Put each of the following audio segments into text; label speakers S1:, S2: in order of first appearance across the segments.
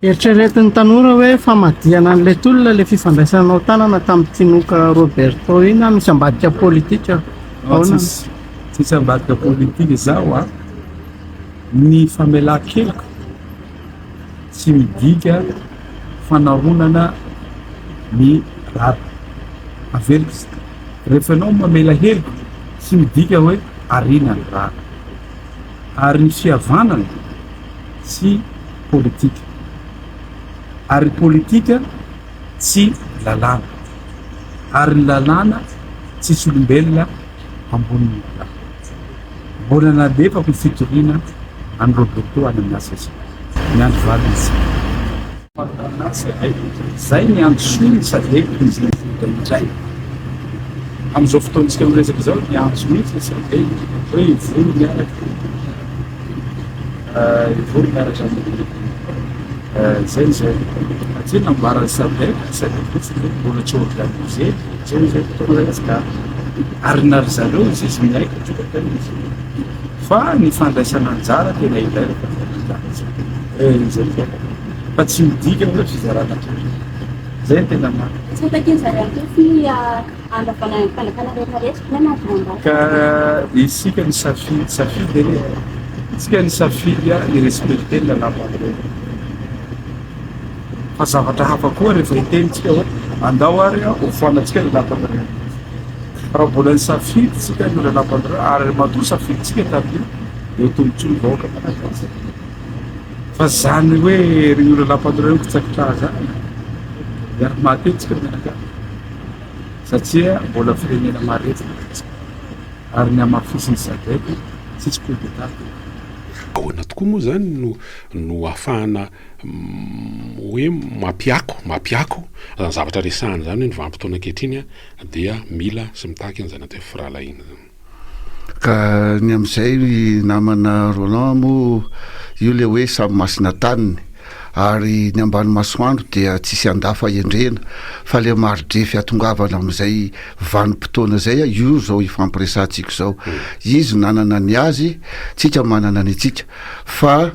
S1: Eritreretin'ny tanora hoe famadihana an'ilay tolona ilay fifandraisanao tanana tamin'i Tinoka Roberto iny na misy ambadika politika?
S2: Ahoana? Tsisy, tsisy ambadika politika izaho a. Ny famelan-keloka tsy midika fanaronana ny rariny. Averiko izy, rehefa ianao mamela heloka tsy midika hoe ariana ny rariny. Ary ny fihavanana tsy politika. Ary ny politika tsy lalàna. Ary ny lalàna tsisy olombelona ambonin'ny lalàna. Mbola nalefako ny fitoriana an'i Roberto any amin'ny HCC. Miandry valiny isika. Zay ny antsoin'ny sadec ny indray. Amin'izao fotoantsika miresaka izao, miantso mihitsy ny sadec hoe hivory miaraka. Hivory miaraka amin'ny zay izay. Satria nambaran'ny sadec, sadec fotsiny hoe mbola tsy organisé, zay izay vao tonga Madagasikara. Ary na ry zareo izy izy miaiky fa tonga tany izy. Fa ny fandraisana anjara tena ilaina fa izay izay. Fa tsy midika hoe fizarana toerana. Zay no tena marina.
S3: Tsy hotakian'ny zareo mihitsy ny handravana ny fanjakana rehetra rehetra na ny androm-bahoaka.
S2: Ka isika nisafidy safidy anie e. Isika nisafidy hi-respecter ny lalàmpanorenana. Fa zavatra hafa koa rehefa hiteny tsika hoe andao ary hofoanantsika ny lalàmpanorenana. Raha mbola nisafidy tsika ny lalàmpanorenana ary matoa safidintsika tamin'io dia ho tombontsoa ny vahoaka malagasy. Fa zany hoe ry olona lampandreo kitsakitra zany miara maty eo tsika mianakavy satria mbola firenena marefo isika ary ny hamafisin'ny sadec tsisy coup d'etat teto.
S4: Ahoana tokoa moa izany no no ahafahana hoe mampiako mampiako izany zavatra resahana izany hoe ny vanim-potoana ankehitriny dia mila sy mitaky an'izany atao hoe firahalahiana izany.
S5: Ka ny amin'izay ry namana Roland moa io le hoe samy masina taniny ary ny ambany masoandro dia tsisy andafa hendrena fa le maridrefy hatongavana amin'izay vanim-potoana izay io zao ifampiresahantsika izao. Izy nanana ny azy, tsika manana ny antsika fa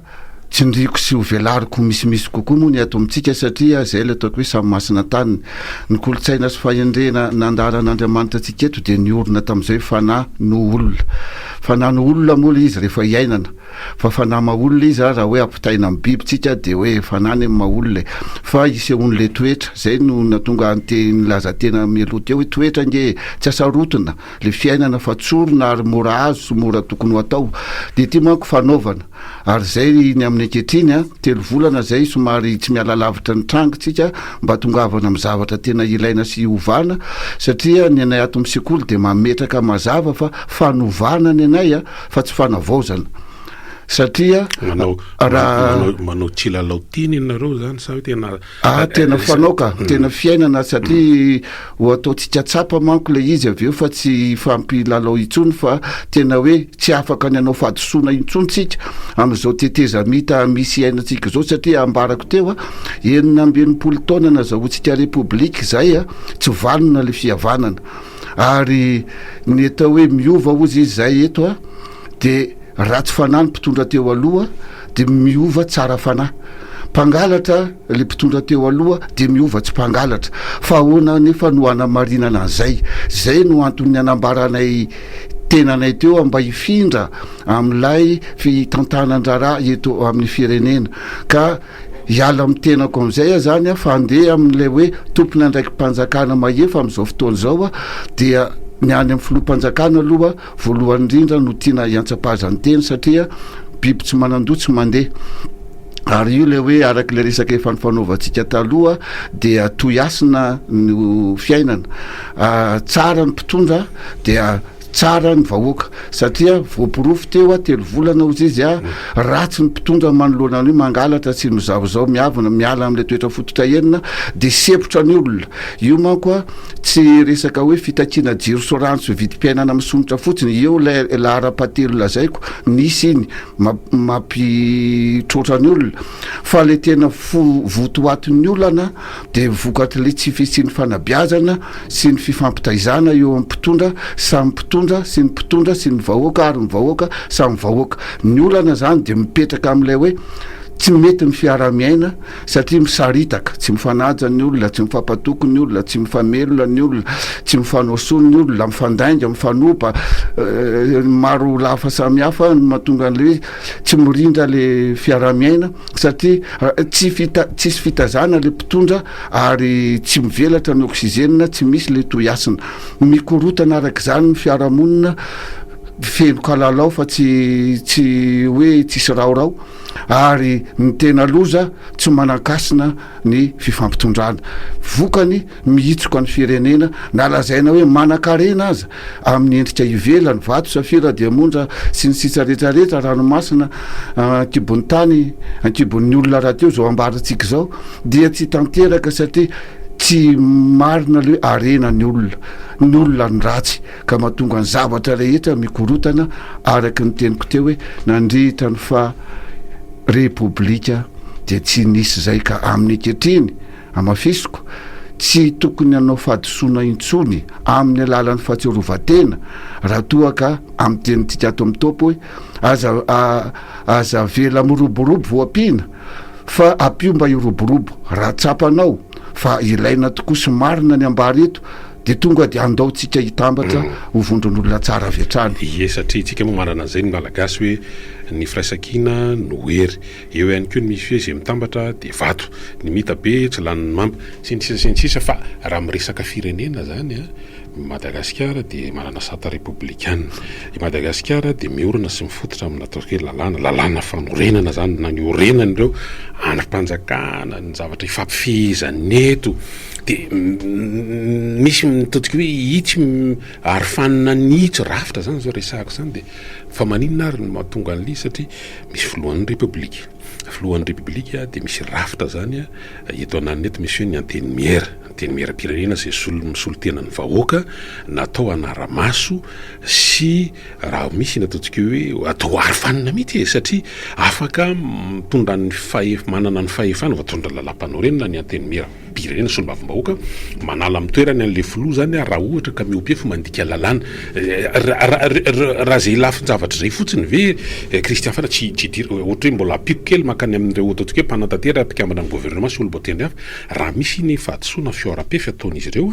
S5: Tsindriako sy hovelariko misimisy kokoa moa ny ato amintsika satria izay ilay ataoko hoe samy masina an-taniny. Ny kolontsaina sy fahendrena nandaharan'Andriamanitra antsika eto dia niorina tamin'izay hoe fanahy no olona. Fanahy no olona moa ilay izy rehefa iainana. Fa fanahy maha olona izy raha hoe ampitaina amin'ny biby tsika dia hoe fanahy anie maha olona e. Fa isehoan'ilay toetra. Izay no nahatonga ahy niteny nilaza tena mialoha teo hoe toetra ange e. Tsy asarotina ilay fiainana fa tsorina ary mora azo sy mora tokony ho atao. Dia ity manko fanaovana. Ary izay ny amin'ny ankehitriny a, telo volana izay somary tsy miala lavitra ny tranga tsika mba tongavana amin'ny zavatra tena ilaina sy hovana satria ny anay ato amin'ny sekoly dia mametraka mazava fa fanovana ny anay a fa tsy fanavaozana satria
S4: Manao
S5: raha
S4: manao manao tsilalao teny ianareo zany sa hoe tena
S5: Ah, tena fanao ka, tena fiainana satria ho ataontsika tsapa manko ilay izy avy eo fa tsy hifampilalao intsony fa tena hoe tsy afaka ny hanao fahadisoana intsony tsika amin'izao tetezamita misy iainantsika izao satria ambarako teo a, 66 taona nazahoantsika repoblika izay a, tsy vanona ilay fihavanana ary ny atao hoe miova hozy izy izay eto a dia Ratsy fanahy ny mpitondra teo aloha dia miova tsara fanahy. Mpangalatra le mpitondra teo aloha dia miova tsy mpangalatra. Fa ahoana anefa no hanamarinana an'izay? Zay no anton'ny hanambaranay tenanay teo mba hifindra amin'ilay fitantanan-draharaha eto amin'ny firenena. Ka hiala amin'ny tenako amin'izay aho zany aho fa handeha amin'ilay hoe tompon'andraiki-panjakana mahefa amin'izao fotoana izao aho dia ny any amin'ny filoham-panjakana aloha Voalohany indrindra no tiana hiantsapazan-teny satria biby tsy manan-doha tsy mandeha. Ary io ilay hoe araka ilay resaka efa nifanaovantsika taloha dia toy hasina no fiainana. Tsara ny mpitondra dia tsara ny vahoaka satria voaporofo teo a telo volana ozy izy a ratsy ny mpitondra manoloana an'io mangalatra tsy mizahozaho miavona miala amin'ilay toetra fototra enina dia sempotra ny olona io manko a Tsy resaka hoe fitakiana jiro sy rano sy vidim-piainana misondrotra fotsiny, eo ilay laharam-pahatelo lazaiko, nisy iny, mampitroatra ny olona, fa ilay tena votoatin'ny olana dia vokatr'ilay tsy fisian'ny fanabeazana sy ny fifampitaizana eo amin'ny mpitondra samy mpitondra sy ny mpitondra sy ny vahoaka ary ny vahoaka samy vahoaka. Ny olana izany dia mipetraka amin'ilay hoe. Tsy mety ny fiaraha-miaina satria misaritaka, tsy mifanaja ny olona, tsy mifampatoky ny olona, tsy mifamelona ny olona, tsy mifanao soa ny olona, mifandainga, mifanopa, maro lafa samihafa no mahatonga an'ilay hoe tsy mirindra le fiaraha-miaina satria tsy fita- tsisy fitazana le mpitondra ary tsy mivelatra ny oxygène, tsy misy le tohiasina. Mikorotana araka izany ny fiarahamonina, feno kalalao fa tsy tsy hoe tsisy raorao ary ny tena loza tsy manan-kasina ny fifampitondrana. Vokany mihitsoka ny firenena na lazaina hoe manan-karena aza amin'ny endrika ivelany, vato, safira, diamondra sy ny sisa rehetra rehetra, ranomasina ankibon'ny tany, ankibon'ny olona rahateo izao ambarantsika izao dia tsy tanteraka satria tsy marina le hoe harena ny olona, ny olona ny ratsy. ka mahatonga ny zavatra rehetra mikorotana araka ny teniko teo hoe nandritra ny faha repoblika dia tsy nisy izay ka amin'ny ankehitriny hamafisiko tsy tokony hanao fahadisoana intsony amin'ny alalan'ny fahatsiarovan-tena raha toa ka amin'ny tenintsika ato amin'ny Tompo hoe aza aza avela miroborobo vao ampiana fa ampio mba hiroborobo raha tsapanao fa ilaina tokoa sy marina ny ambara eto Dia tonga dia andao tsika hitambatra ho vondron'olona tsara avy hatrany.
S4: Ie, satria tsika moa manana an'izay ny Malagasy hoe ny firaisankina no hery. Eo ihany koa ny misy hoe izay mitambatra dia vato. Ny mita be tsy lanin'ny mamba. Sy ny sisa sy ny sisa fa raha miresaka firenena izany an, Madagasikara dia manana sata repoblikana. I Madagasikara dia miorina sy mifototra amina ataontsika hoe lalàna, lalàna fanorenana izany na niorenan'ireo andrim-panjakana, ny zavatra ifampifehezana eto. De misy mitodika hoe itsy arofanina ny itsy rafitra zany zao resahako zany de fa maninona ary no mahatonga an'le izy satria misy filohan'ny repoblika, filohan'ny repoblika de misy rafitra zany a eto ananona eto misy hoe ny antenimiera, antenimieram-pirenena zay sol- misolo tena ny vahoaka natao hanara-maso sy raha misy ny ataontsika hoe atao arofanina mihitsy e satria afaka mitondra ny fahef- manana ny fahefana voatondro lalàmpanorenana ny antenimiera. Pirenena solombavambahoaka manala amin'ny toerany an'ilay filoha zany raha ohatra ka mihoa-pefy mandika lalàna. Raha zay lafin-javatra zay fotsiny ve Christian Fana tsy tsy idir- ohatra hoe mbola ampiako kely mankany amin'ireo ataontsika hoe mpanatanteraka mpikambana amin'ny gouvernement sy olom-boatendry hafa, raha misy ny fahadisoana fihoaram-pefy ataon'izy ireo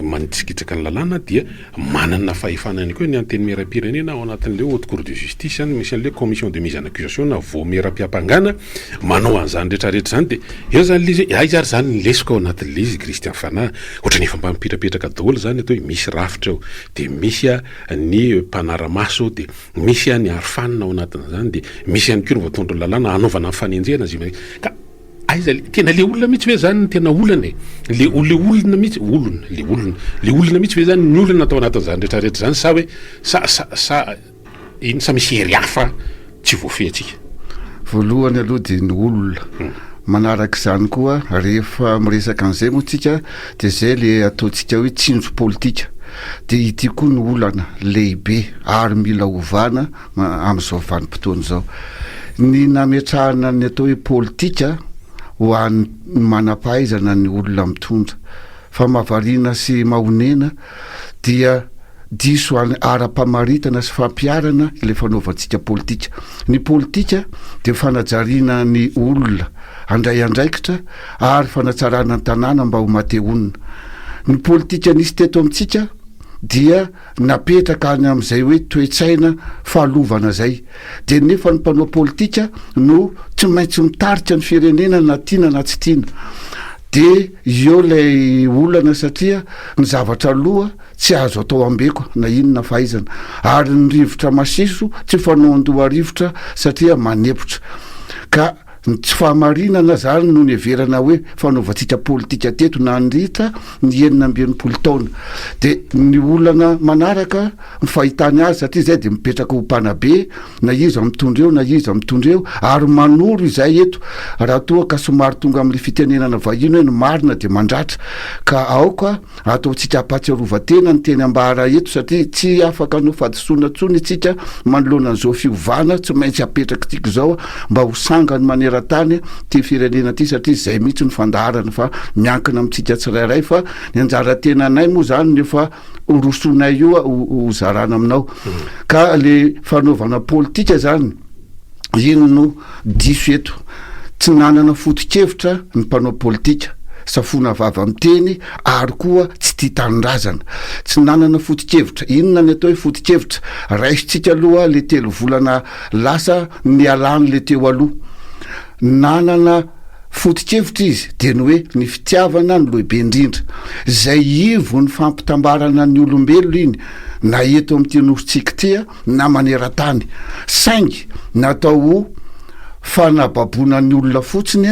S4: manitsikitsaka ny lalàna dia Manana fahefana ihany koa ny Antenimierampirenena ao anatin'ilay Haute Cour de Justice any misy an'ilay Commission de mise en accusation na voamieram-piampangana manao an'izany rehetra rehetra izany dia eo izany ilay izy hoe aiza ary izany ny lesoka ao anatin'ilay izy Christian Fanahy ohatran'ny efa mba mipetrapetraka daholo izany atao hoe misy rafitra eo dia misy ny mpanara-maso dia misy ny arofanina ao anatin'izany dia misy ihany koa ny voatondron'ny lalàna hanaovana ny fanenjehana izay ka Aiza le, tena le olona mihitsy ve zany no tena olana e? Le le olona mihitsy, olona, le olona, le olona mihitsy ve zany ny olana tao anatin'izany rehetra rehetra zany sa hoe sa sa sa inn sa misy hery hafa tsy voafehintsika?
S5: Voalohany aloha dia ny olona, manaraka izany koa rehefa miresaka an'izay moa tsika dia zay le ataontsika hoe tsinjo politika, dia ity koa ny olana lehibe ary mila ovana amin'izao vanim-potoana izao. Ny nametrahana ny atao hoe politika ho an'ny manam-pahaizana ny olona mitondra. Fa mahavariana sy mahonena dia diso ara-pamaritana sy fampiharana ilay fanaovantsika politika. Ny politika dia fanajariana ny olona handray andraikitra ary fanatsarana ny tanàna mba ho matehonina. Ny politika nisy teto amintsika dia napetraka any amin'izay hoe toe-tsaina fahalovana izay, dia nefa ny mpanao politika no tsy maintsy mitarika ny firenena na tiana na tsy tiana, dia eo ilay olana satria ny zavatra aloha tsy azo atao ambeko na inona fahaizana, ary ny rivotra masiso tsy fanao an-doha rivotra satria manepotra, ka Ny tsy fahamarinana zany no niheverana hoe fanaovantsika politika teto nandritra ny 66 taona. De ny olana manaraka ny fahitany azy satria zay de mipetraka ho mpanabe na iza mitondra eo na iza mitondra eo ary manoro izay eto raha toa ka somary tonga amin'le fitenenana vahiny hoe ny marina de mandratra ka aoka Ataontsika ampahatsiarovan-tena ny teny ambara eto satria tsy afaka hanao fahadisoana intsony isika manoloana an'izao fiovana tsy maintsy apetrakitsika izao mba ho sangany maneran-tany ity firenena ity satria izay mihitsy no fandaharana fa miankina amintsika tsirairay fa ny anjara tenanay moa izany no efa horosoanay io ho zarana aminao ka le fanaovana politika izany iny no diso eto. Tsy nanana foto-kevitra ny mpanao politika, safoana vava miteny ary koa tsy tia tanindrazana. Tsy nanana foto-kevitra. Inona ny atao hoe foto-kevitra? Raisintsika aloha le telovolana lasa nialany le teo aloha. Nanana foto-kevitra izy dia ny hoe ny fitiavana no lehibe indrindra. Izay ivon'ny fampitambarana ny olombelona iny na eto amin'ity nosintsika ity na maneran-tany. Saingy natao ho fanababoana ny olona fotsiny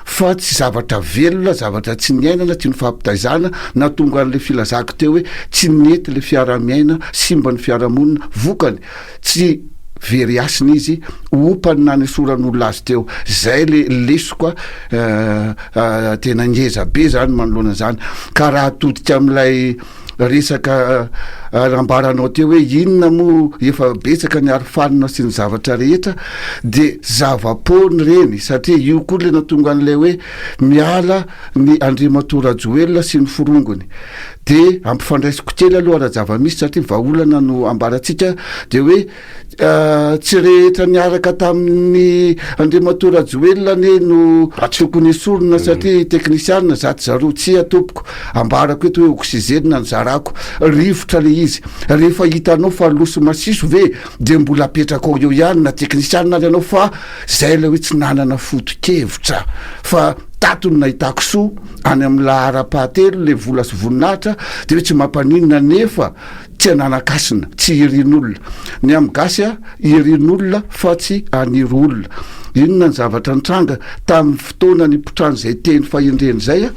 S5: fa tsy zavatra velona, zavatra tsy niainana, tsy nifampitaizana, nahatonga an'ilay filazako teo hoe tsy nety ilay fiaraha-miaina, simba ny fiarahamonina, vokany tsy very hasina izy, opa ny nanesoran'olona azy teo. Zay le lesoka tena ngeza be zany manoloana an'izany. Ka raha atodika amin'ilay resaka nambaranao teo hoe inona moa efa betsaka ny arofanina sy ny zavatra rehetra de zava-poana ireny satria io koa le natonga an'ilay hoe miala ny Andriamatoa Rajoelina sy ny forongony de ampifandraisiko kely aloha ara-java-misy satria vahaolana no ambarantsika de hoe Tsy rehetra niaraka tamin'ny Andriamatoa Rajoelina anie no tokony esorina satria teknisianina zato zaroa. Tsia tompoko, ambarako eto hoe oxygène no zarako, rivotra le izy. Rehefa hitanao fa lo sy masiso ve dia mbola apetrakao eo ihany na teknisianina ary ianao fa zay ilay hoe tsy nanana foto-kevitra fa tato no nahitako soa any amin'ny laharam-pahatelo le vola sy voninahitra dia hoe tsy mampaninona nefa Tsy ananan-kasina, tsy irin'olona. Ny amin'ny gasy a, irin'olona fa tsy aniry olona. Inona ny zavatra nitranga tamin'ny fotoana nipoitran'izay teny fahendrena izay a?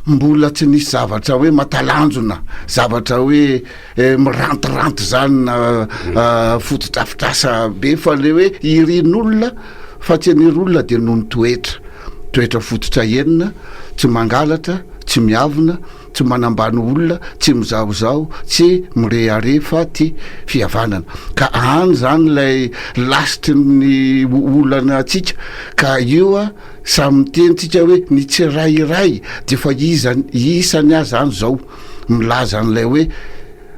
S5: Mbola tsy nisy zavatra hoe matalanjona, zavatra hoe mirantiranty izany na fotodrafitrasa be fa le hoe irin'olona fa tsy aniry olona dia noho ny toetra. Toetra fototra enina, tsy mangalatra, tsy miavona, tsy manambany olona, tsy mizahozaho, tsy mirehareha fa tia fihavanana. Ka any zany ilay lasitry ny olana antsika, ka io a samy miteny tsika hoe ny tsirairay de efa iza isany aho zany zao milaza an'ilay hoe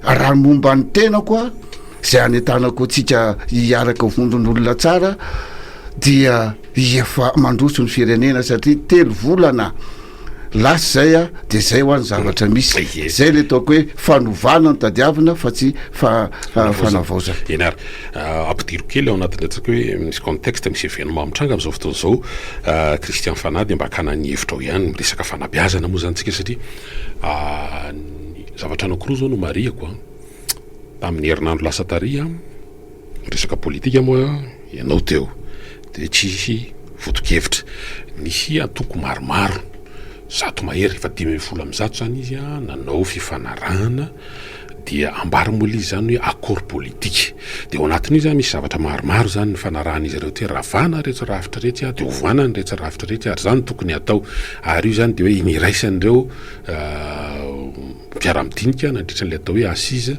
S5: raha ny momba ny tenako a, zay anentanako antsika hiaraka ho vondron'olona tsara dia efa mandroso ny firenena satria telo volana Lasa izay a, de zay hoa ny zavatra misy. Zay le ataoko hoe fanovana no tadiavina fa tsy fanavaozana.
S4: Eny ary, ampidiro kely ao anatin'ny antsika hoe misy contexte, misy événement mitranga amin'izao fotoana izao, Christian Fanahy dia mba hakana ny hevitrao ihany, miresaka fanabeazana moa izany tsika satria ny zavatra anankiroa izao no marihako an, tamin'ny herinandro lasa tary an, Resaka politika moa ianao teo dia tsisy foto-kevitra. Nisy antoko maromaro, zato mahery, efa 115 zany izy nanao fifanarahana dia ambara moa ilay izy zany hoe accord politique. Dia ao anatin'io zany misy zavatra maromaro zany nifanarahan'izy ireo hoe ravana iretsy rafitra iretsy dia ovana iretsy rafitra iretsy ary izany no tokony hatao. Ary io zany dia hoe niraisan'ireo mpiara-midinika nandritra ilay atao hoe assise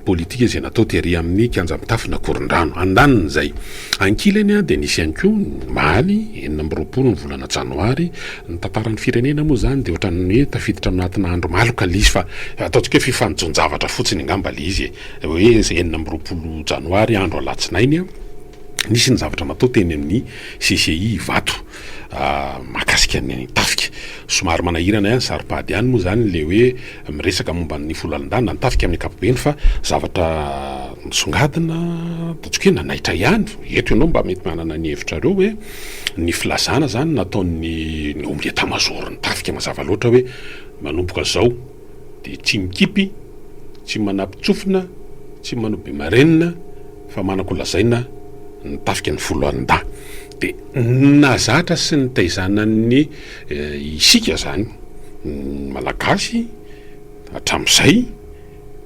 S4: politika izay natao tery amin'ny kianja mitafo Nakorondrano. Andanin'izay, ankilany dia nisy ihany koa ny omaly 26 ny volana janoary, ny tantaran'ny firenena moa izany dia ohatran'ny hoe tafiditra anatina andro maloka ilay izy fa ataontsika hoe fifanojoan-javatra fotsiny angamba ilay izy e, hoe 26 janoary andro alatsinainy nisy ny zavatra natao teny amin'ny CCI Ivato mahakasika ny tafika. Somary manahirana ihany, saro-pady ihany moa izany ilay hoe Miresaka momba ny foloalindahy na ny tafika amin'ny ankapobeny fa zavatra nisongadina ataontsika hoe nanaitra ihany, eto ianao mba mety manana ny hevitrareo hoe ny filazana izany nataon'ny ny ao amin'ny état major ny tafika mazava loatra hoe manomboka izao dia tsy mikipy, tsy manapin-tsofina, tsy manao be marenina fa manako lazaina ny tafika ny foloalindahy. Dia nahazatra sy nitaizana ny isika izany. Ny Malagasy hatramin'izay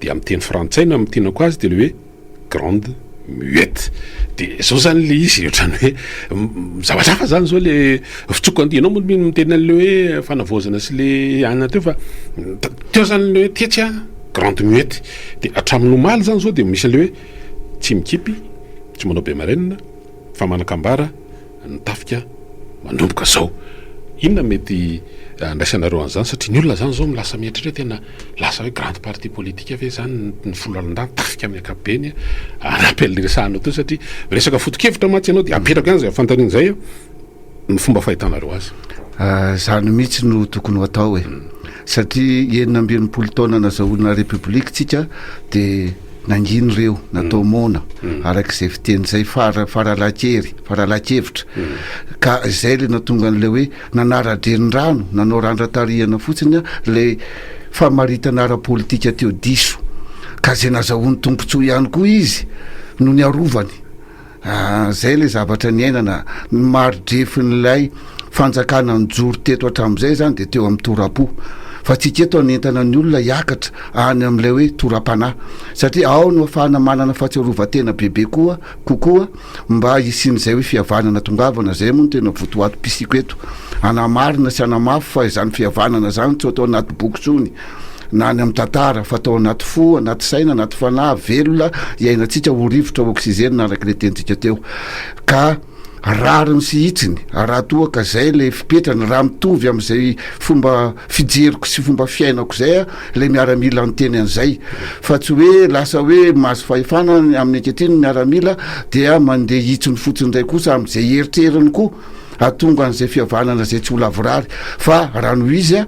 S4: dia amin'ny teny frantsay no hamintinako azy dia ilay hoe grande muette. Dia izao izany ilay izy ohatran'ny hoe zavatra hafa izany izao ilay fitsoko an'ity. Ianao moa miteny an'ilay hoe fanavaozana sy ilay anona teo fa teo izany ilay hoe tetsy an, grande muette. Dia hatramin'ny omaly izany izao dia misy an'ilay hoe tsy mikipy, tsy manao be marenina fa manan-kambara. ny tafika manomboka zao. Inona mety andraisanareo an'izany satria ny olona izany izao lasa mieritreritra hoe tena lasa hoe grande parti politique ve izany ny foloalindahy ny tafika amin'ny ankapobeny hanampy an'ilay resahanao teo satria miresaka foto-kevitra mantsy ianao dia apetrako ihany izay fanontaniana izay ny fomba fahitanareo azy.
S5: Izany mihitsy no tokony ho atao e! Satria 66 taona nazahoana République tsika dia nangina ireo, natao moana araka izay fiteny izay, fara faralakery, faralakevitra. Ka izay ilay nahatonga an'ilay hoe nanara-drenirano, nanao randra-tarihana fotsiny ilay famaritana ara-politika teo diso. Ka izay nazahoany tombontsoa ihany koa izy no niarovany. Zay ilay zavatra niainana, ny mari-drefin'ilay fanjakana nijoro teto hatramin'izay zany dia teo amin'ny tora-po. Fa tsika eto hanentana ny olona hiakatra any amin'ilay hoe tora-panahy. Satria ao no ahafahana manana fahatsiarovan-tena bebe koa kokoa mba hisian'izay hoe fihavanana tongavana, zay moa no tena votoatom-pisiako eto. Hanamarina sy hanamafy fa izany fihavanana izany tsy atao anaty boky intsony. na any amin'ny tantara fa atao anaty fo, anaty saina, anaty fanahy, velona iainantsika ho rivotra oxygène araka ilay tenintsika teo. Ka rariny sy hitsiny raha toa ka zay ilay fipetrany, raha mitovy amin'izay fomba fijeriko sy fomba fiainako izay aho, ilay miaramila niteny an'izay. Fa tsy hoe lasa hoe mahazo fahefana amin'ny ankehitriny ny miaramila dia mandeha hitsiny fotsiny indray kosa amin'izay eritreriny koa hahatonga an'izay fihavanana izay tsy ho lavorary. Fa raha noho izy a,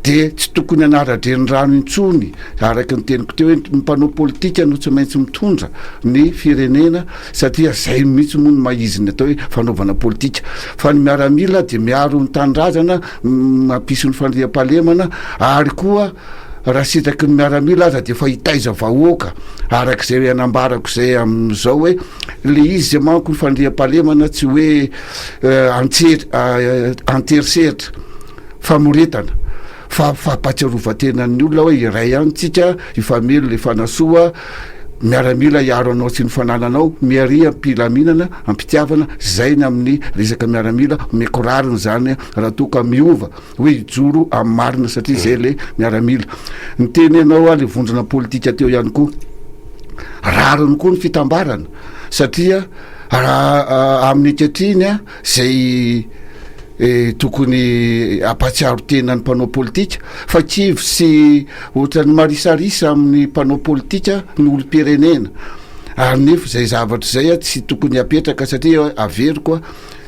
S5: dia tsy tokony hanara-drenirano intsony, araka ny teniko teo hoe ny mpanao politika no tsy maintsy mitondra ny firenena satria zay mihitsy moa no maha izy ny atao hoe fanaovana politika, fa ny miaramila dia miaro ny tanindrazana, mampisy ny fandriampahalemana ary koa raha sitraky ny miaramila aza dia efa hitaiza vahoaka araka izay anambarako izay amin'izao hoe le izy manko ny fandriampahalemana tsy hoe antsetra anterisetra. famoretana fa fampatsiarovan-tenan'ny olona hoe iray ihany tsika, hifamelona, hifanasoa, miaramila hiaro anao sy ny fanananao, miaria am-pilaminana, am-pitiavana, zay ny amin'ny resaka miaramila, omeko rariny zany raha toa ka miova hoe hijoro amin'ny marina satria zay le miaramila. Niteny ianao aho le vondrona politika teo ihany koa, rariny koa ny fitambarana satria raha amin'ny ankehitriny a, Izay tokony hampahatsiaro tena ny mpanao politika fa kivy sy ohatran'ny marisarisa amin'ny mpanao politika ny olom-pirenena ary nefa izay zavatra izay tsy tokony hapetraka satria averiko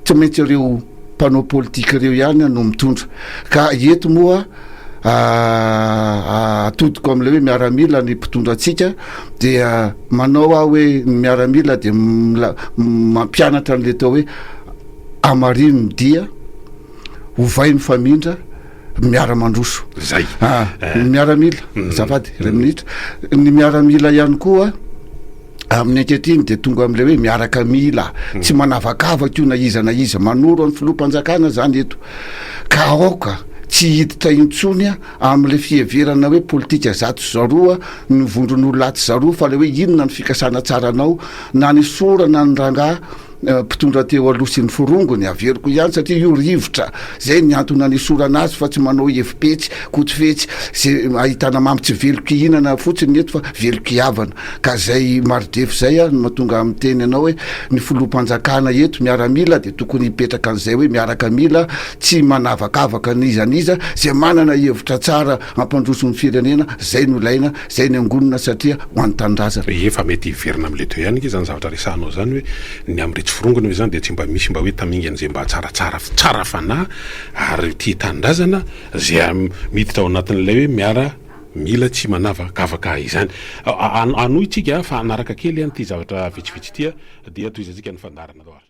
S5: tsy maintsy ireo mpanao politika ireo ihany no mitondra ka eto moa atodiko amin'ilay hoe miaramila ny mpitondra antsika dia manao aho hoe ny miaramila dia mampianatra an'ilay atao hoe amarino ny dia, ovay ny famindra, miara-mandroso.
S4: Zay.
S5: Ah, ny miaramila, azafady, iray minitra. Ny miaramila ihany koa amin'ny ankehitriny dia tonga amin'ilay hoe miaraka mila, tsy manavakavaka io na iza na iza, manoro an'ny filoham-panjakana zany eto. Ka aoka tsy hiditra intsony amin'ilay fiheverana hoe politika zato sy zaroa ny vondron'olona atsy zaroa fa ilay hoe inona ny fikasana tsaranao na ny sorana ny rangahy mpitondra teo aloha sy ny forongony, averiko ihany satria io rivotra, zay ny antony nanesorana azy fa tsy manao hevi-petsy, kotofetsy, ze ahitana mamy tsy velon-kihinana fotsiny ny eto fa velon-kihavana, ka zay maridrefy zay no mahatonga ahy miteny anao hoe ny filoham-panjakana eto miaramila de tokony hipetraka an'izay hoe miaraka mila tsy manavakavaka n'iza n'iza, zay manana hevitra tsara hampandroso ny firenena zay no ilaina Zay ny angonina satria ho an'ny tanindrazana.
S4: Efa mety hiverina amin'ilay teo ihany ange izany zavatra resahanao izany hoe ny amin'iretsy forongony ve izany dia tsy mba misy mba hoe tamingana izay mba tsaratsara tsara fanahy ary tia tanindrazana izay miditra ao anatin'ilay hoe miara mila tsy manavakavaka izany. Hanohy tsika fa hanaraka kely an'ity zavatra vitsivitsy ity dia tohizantsika ny fandaharana.